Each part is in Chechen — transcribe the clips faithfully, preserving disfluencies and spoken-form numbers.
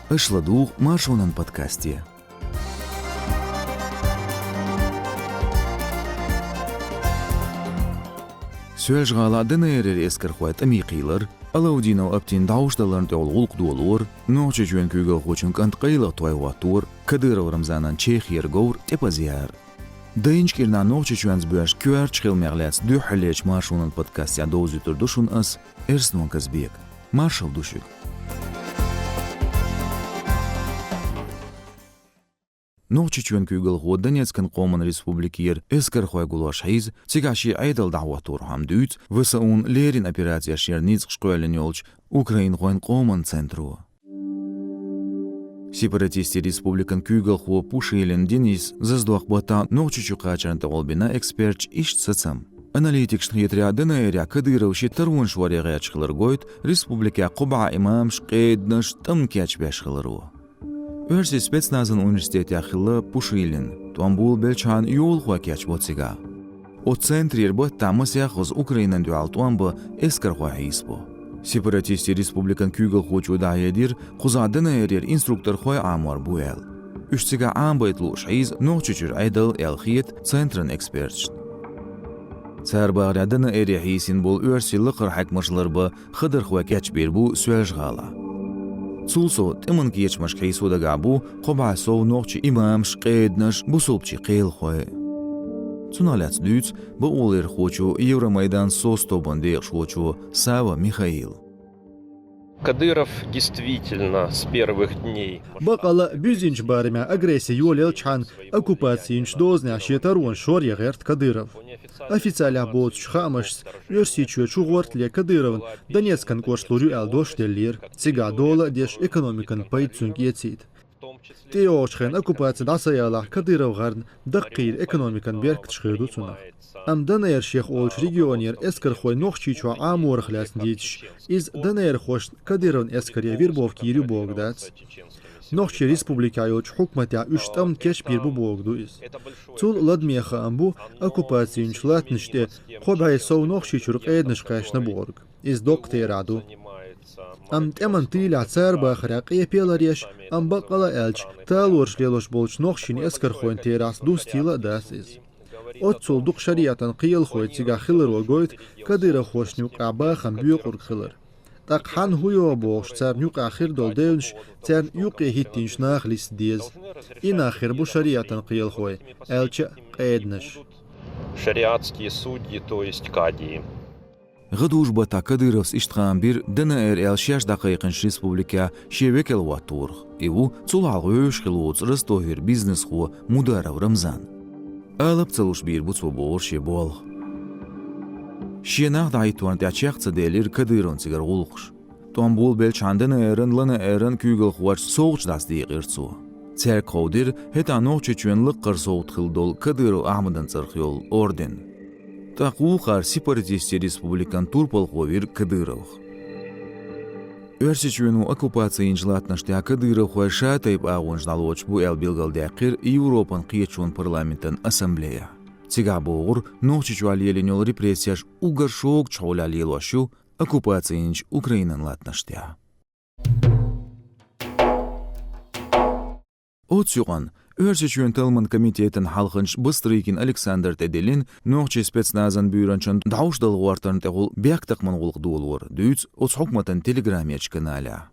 Аша ладугӀу Маршонан подкасте. Соьлжа-ГӀалахь ДНР-ера эскархой тӀаме кхийлар, Алаудинов Аптин дӀовш даларна тӀехула гӀуллакх долор, Нохчийчоьнан куьйгалхочун кӀант къайлаха той хӀоттор, Кадыров Рамзанан Чехера говр тӀепаза яр. Дайначу кӀирнахь Нохчийчоьнца боьрша коьртачу хиламех лаьцна дуьххьарлерчу Маршонан подкастехь довзуьйтур ду шуна ас, Эрснон Казбека. Маршалла ду шуьга. Нохчийчоьнан куьйгалхо Донецкан Къоман Республикера эскархой гулош хьийза, цигахь шен Ӏедал дӀахӀотторхьама дуьйцу ВСУ-н леррина операцеш яран ницкъаш кхоьллина йолчу украинхойн къоман центро. Сепаратистийн республикан куьйгалхо Пушилин Денис заздоккху баттахь Нохчийчу кхачарна тӀехула бина эксперташа иштта сацам. Аналитикашна хетарехь, ДНР-ехь Кадыров шен таронаш шоръян гӀерташ хилар гойту республикехь кхо бӀе имамаш, къеданаш, тӀамна кечбеш хиларо. Оьрсийн спецназан университетехь хилла Пушилин, тӀом болабелчхьана йолахой кечбо цигахь. Оцу центрера баттахь масех хаза Украинана дуьхьал тӀом бан эскархой хьийсабо. Сепаратистийн республикан куьйгалхочо дӀахьедира, кхузахь ДНР-ера инструкторхой Ӏамор бу аьлла. Уьш цигахь Ӏамабайта лууш хьийза Нохчийчуьра Ӏедал аьлла хета центран эксперташна. Цара бахарехь, ДНР-е хьийсина болу оьрсийн лакхара хьаькамаш ларбан хадархой кечбийр бу Соьлжа-ГӀалахь. Цул сов, тӀеман кечамашка хьийсо дагахь бу кхо бӀе сов нохчийн имамаш, къеданаш, бусалбачийн кхелахой. Цунах лаьцна дуьйцу бакъоларъярхочо, Евромайдан соцтобан декъашхочо Сава Михаила. Кадыров действительно с первых дней. Бакъала, буьззинчу барамехь агресси йолаелчхьана оккупаци йинчу дозанехь шен таронаш шоръян гӀерта Кадыров. Официалехь боцучу хаамашца, Оьрсийчоь чугӀортале Кадыровна Донецкан кӀоштан лур ю аьлла дош деллера, цигахь дола а деш, экономикан пайда цуьнга эцийта. ТӀейогӀучу хенахь оккупаци дӀа ца ялахь, Кадыров гӀарна даккхийра экономикан беркаташ хир ду цунах. Амма ДНР шех олучу регионера эскархой Нохчийчохь Ӏаморах лаьцна дийцича, иза ДНР-хошна Кадыровн эскаре вербовка йийр ю бохург дац. Нохчийн республикехь йолчу хьукматехь уьш тӀамна кечбийр бу бохург ду иза. Цул ладаме хаам бу, оккупаци йинчу латтанаш тӀе кхо бӀе сов Нохчийчуьра къеданаш кхаьчна бохург. Иза доккха терахь ду. Амма тӀеман тӀехь цара бахарехь къепе ларъеш, амма баккъала а аьлча, талораш лелош болчу нохчийн эскархойн терахьца дустийла а дац иза. Оццул дукха шариатан кхелахой цигахь хиларо гойту кадыровхошна юкъахь бахам боькъург хилар. ТӀаккха хьанна хӀун йо бохуш, царна юкъахь хир долу девнаш царна юккъе хӀиттийначу наха листа деза. И нах хир бу шариатан кхелахой, аьлча а къеданаш. Шариатские судьи, то есть кадии. ГӀадужу баттахь Кадыровс иштта хаам бира ДНР аьлла шаьш дӀакхайкхинчу республикехь шен векал хӀотторах. И ву цул хьалха вевзаш хилла воцу Ростовера бизнесхо Мударов Рамзан. Алап ца луш бийр бу цо бохура шен болх. Шен нах дӀахӀитторна тӀехь чекх ца делира Кадыровн цигара гӀуллакхаш. ТӀом болабелчхьана ДНР-ан, ЛНР-ан куьйгалхоша совгӀаташ дӀасадекъира цо. Цаьрга кховдийра хӀетахь Нохчийчоьнан лакхара совгӀат хилла долу Кадыров Ахьмадан цӀарах йолу орден. ТӀаккха вукхара сепаратистийн республикан турпалхо вира Кадыровх. Оьрсийчоьно оккупаци йинчу латтанаш тӀехь кадыровхой ша тайпа агӀонаш дӀалоцуш бу аьлла билгалдаьккхира Европан кхеташонан парламентан ассамблеяхь. Цигахь бохура, Нохчийчохь лелийна йолу репрессеш уггар шогачу хьолехь лелош ю оккупаци йинчу Украинан латтанаш тӀехь. Оццу юкъанна, Оьрсийчоьнан талламан комитетан хьалханча Бастрыкин Александра тӀедиллина нохчийн спецназан буьйранчан дӀовш дала гӀортарна тӀехула бехктакхаман гӀуллакх долор, дуьйцу оцу хьукматан телеграмерчу каналехь.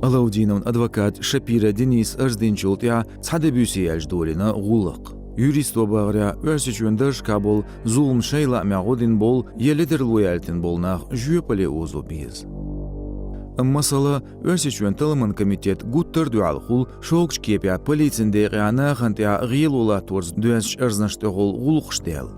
Алаудиновн адвокат Шапира Дениса арз динчул тӀаьхьа цхьа де-буьйса яьлча долийна гӀуллакх. Юристо бахарехь, Оьрсийчоьнан даржашкахь болу зулам шайн лаамехь гӀо дина болу я ледарло яьлтина болу нах жоьпалле озо беза. Амма масала, Оьрсийчоьнан талламан комитет гуттар а дуьхьал хуьлу шогачу кепехь полицин декъехь нахана тӀехь гӀело латторца доьзначу арзнаш тӀехула гӀуллакхаш дала.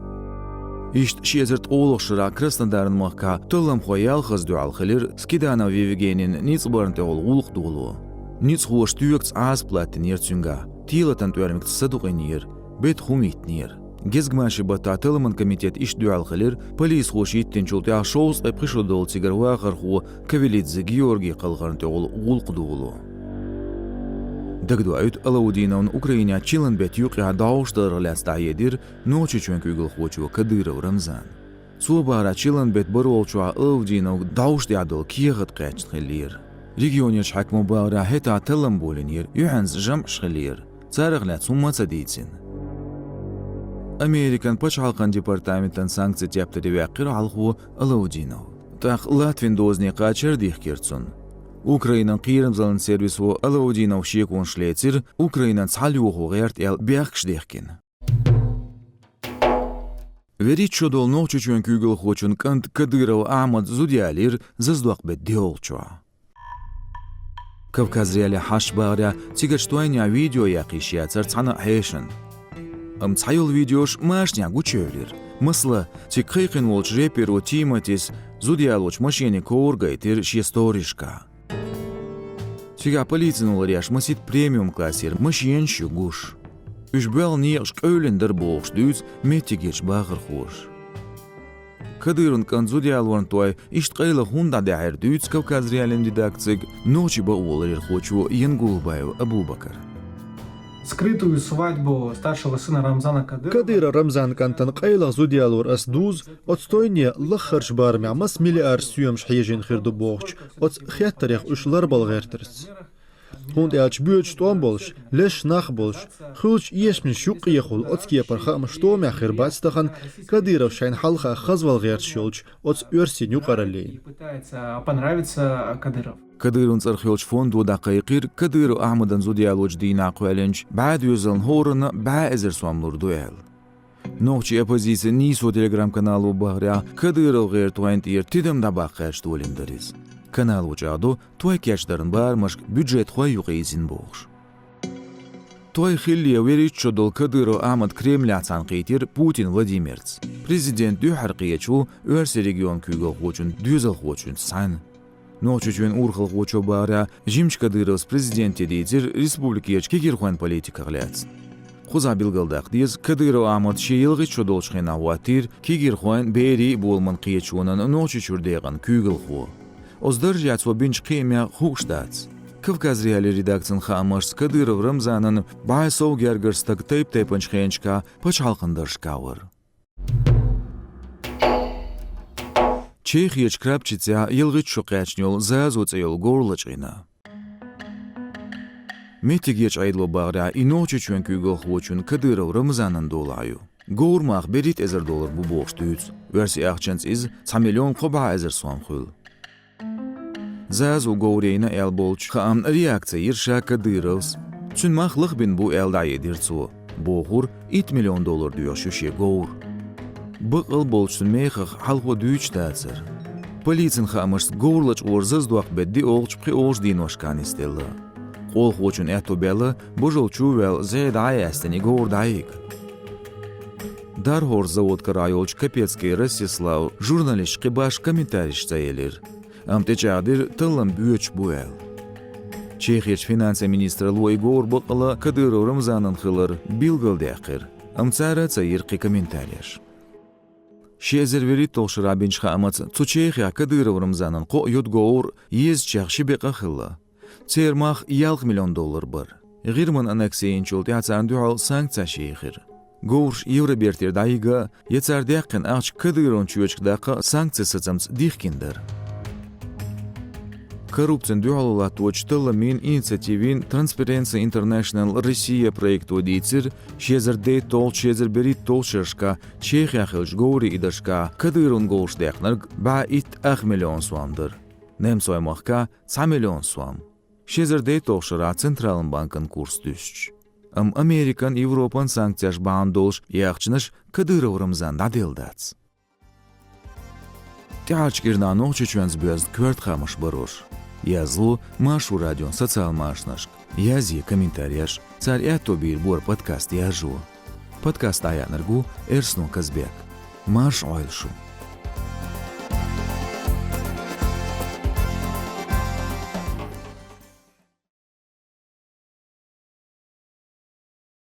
Иштта ши эзар ткъолгӀачу шарахь Краснодаран махкахь талламхой ялхазза дуьхьал хилира Скиданов Евгенин ницкъ барна тӀехула гӀуллакх доло. Ницкъахоша тоьгацахь Ӏазап латтийнера цуьнгахь, телатан тӀоьрмигца садукъийнера, бета хӀума йиттинера. Гезгмашин баттахь талламан комитет иштта дуьхьал хилира, полисхоша йиттинчул тӀаьхьа шовзткъе пхи шо долу цигара вахархо Кавелидзе Георгий кхалхарна тӀехула гӀуллакх доло. Дагадоуьйту, Алаудиновна Украинехь Чилан-беттан юккъехь дӀовш даларх лаьцна дӀахьедира Нохчийчоьнан куьйгалхочо Кадыров Рамзана. Цо бахарехь, Чилан-беттан бархӀолгӀачохь Алаудиновга дӀовш тӀехь долу кехат кхаьчна хиллера. Регионерчу хьаькамо бахарехь, хӀетахь таллам болийнера, юьхьанца жамӀаш хиллера. Царах лаьцна хӀумма а ца дийцина. Американ пачхьалкхан департаментан санкцийн тептаре ваьккхира хьалхо Алаудинов. ТӀаккха Латвин дозане кхачар а дихкира цунна. Украинан кхерамзаллин сервисо Алаудинов шеконаш лецира, Украинан цхьалйохо гӀерта аьлла бехкаш дехкина. ВуьрхӀитта шо долу Нохчийчоьнан куьйгалхочун кӀант Кадыров Ахьмад зуда ялийра зазадоккху беттан диъолгӀачохь. Кавказ.Реалиин хьашташ бахарехь, цигарчу тойнехь видео яккха йиш яцара цхьана а хьешана. Амма цхьайолу видеош машанехь гучуевлира. Масала, цига кхайкхина волчу рэперо Тиматис зуда ялочу машенин ковра гайтира шен сторисашкахь. Цигахь полицин ларъеш масийтта премиум классера машенаш ю гуш. Уьш боьлху некъаш къевлина дара бохуш дуьйцу меттигерчу бахархоша. Кадыровн кӀант зуда ялорна той иштта къайлаха хӀунда дӀадаьхьира дуьйцу Кавказ.Реалиин редакцига нохчийн бакъоларъярхочо Янгулбаев Абубакара. Скрытую свадьбу старшего сына Рамзана Кадырова. Кадыров Рамзанан кӀантана къайлаха зуда ялор ас дузу, оцу тойне лаххарчу барамехь маса миллиард соьмаш хьежийна хир ду бохучу оцу хеттарех уьш ларбала гӀертарца. ХӀунда аьлча боьдуш тӀом болуш, леш нах болуш, хуьлучу эшамийн юккъехула оцу кепара хаамаш тӀомехь хир бац тахана Кадыров шайна хьалха хазвала гӀерташ йолчу оцу оьрсийн юкъараллина. Пытается понравиться Кадыров. Кадыровн цӀарах йолчу фондо дӀакхайкхира Кадыров Ахьмадан зуда ялочу дийнахь кхоьллинчу бӀе доьзална хӀоранна бӀе эзар сом лур ду аьлла. Нохчийн оппозицин «Нийсо» телеграм-канало бахарехь, Кадыровн гӀертойн тӀера тидам дӀабаккха гӀерташ долийна дара иза. Канало чӀагӀдо, той кечдаран барамашка бюджетхой юкъаийзина бохуш. Той хиллале вуьрхӀитта шо долу Кадыров Ахьмад Кремлехь цхьаьнакхийтира Путин Владимирца. Президент дуьххьара кхеташ ву оьрсийн регионан куьйгалхочун доьзалхочуьнца цхьаьна. Нохчийчоьнан урхалхочо бахарехь, жимачу Кадыровс президенте дийцира республикерчу кегийрхойн политиках лаьцна. Кхузахь билгалдаккха деза, Кадыров Ахьмад шен ялхитта шо долчу хенахь хӀоттийра кегийрхойн, берийн боламан кхеташонан Нохчийчуьра декъан куьйгалхо. Оцу даржехь цо бинчу кхиамех хууш дац. Кавказ.Реалиин редакцин хаамашца, Кадыров Рамзанан бӀе сов гергара стаг тайп-тайпанчу хенашкахь пачхьалкхан даржашкахь вара. Чехерчу Крапчицехь ялхитта шо кхаьчна йолу «Зазу» цӀе йолу говр лачкъийна. Меттигерчу Ӏедало бахарехь, и Нохчийчоьнан куьйгалхочун Кадыров Рамзанан долахь ю. Говран мах берхӀитта эзар доллар бу бохуш дуьйцу оьрсийн ахчанца иза цхьа миллион кхо бӀе эзар сом хуьлу. «Зазу» говр йина аьлла болчу хаамна реакци йира ша Кадыровс. Цуьнан мах лахбина бу аьлла дӀахьедира цо. Бохура, итт миллион доллар доьхуш ю шен говр. Баккъал а болчу цуьнан мехах хьалхо дуьйцуш дацара. Полицин хаамашца, говр лачкъор зазадоккху беттан диъолгӀачу, пхоьалгӀачу деношкахь нисделла. Къолхочун аьтто баьлла, божалчу а ваьлла, зӀе дӀа а яьстина, и говр дӀайига. Дархьорс завод карахь йолчу Капецкий Ростислав журналисташка кхин башха комментареш ца елира. Амма тӀечӀагӀдира, таллам боьдуш бу аьлла. Чехерчу финансийн министралло и говр баккъала Кадыров Рамзанан хилар билгалдаьккхира, амма цара а ца йира кхин комментареш. Ши эзар вуьрхӀитталгӀачу шарахь бинчу хаамаца, цу Чехехь Кадыров Рамзанан кхоъ йода говр езачех ши бекъа а хилла. Церан мах ялх миллион доллар бара. ГӀирман аннекси йинчул тӀаьхьа царна дуьхьал санкцеш йийхира. Говраш Евробертера дӀайига, я цара даьккхина ахча Кадыровн чоьчуьнга даккха санкцийн сацамца дихкина дара. Коррупцина дуьхьало латточу талламийн инициативин Transparency International Россия проекто дийцира, ши эзар дейтталгӀачу, ши эзар берхӀитталгӀачу шерашкахь Чехехь хиллачу говрийн идаршкахь Кадыровн говраш даьккхинарг бӀе итт ах миллион сом дара, немцойн махкахь цхьа миллион сом. Ши эзар дейтталгӀачу шарахь Централан банкан курс дуьстича. Амма Американ, Европан санкцеш бахьана долуш и ахчанаш Кадыров Рамзана дӀаделла дац. ТӀаьхьарчу кӀирнахь Нохчийчоьнца боьзна коьрта хаамаш барош, язло Маршо радион социал машанашка, язъе комментареш, цара аьтто бийр бора подкаст яржо. Подкаст дӀаяьхьнарг ву Эрсно Казбек. Марша Ӏойла шу!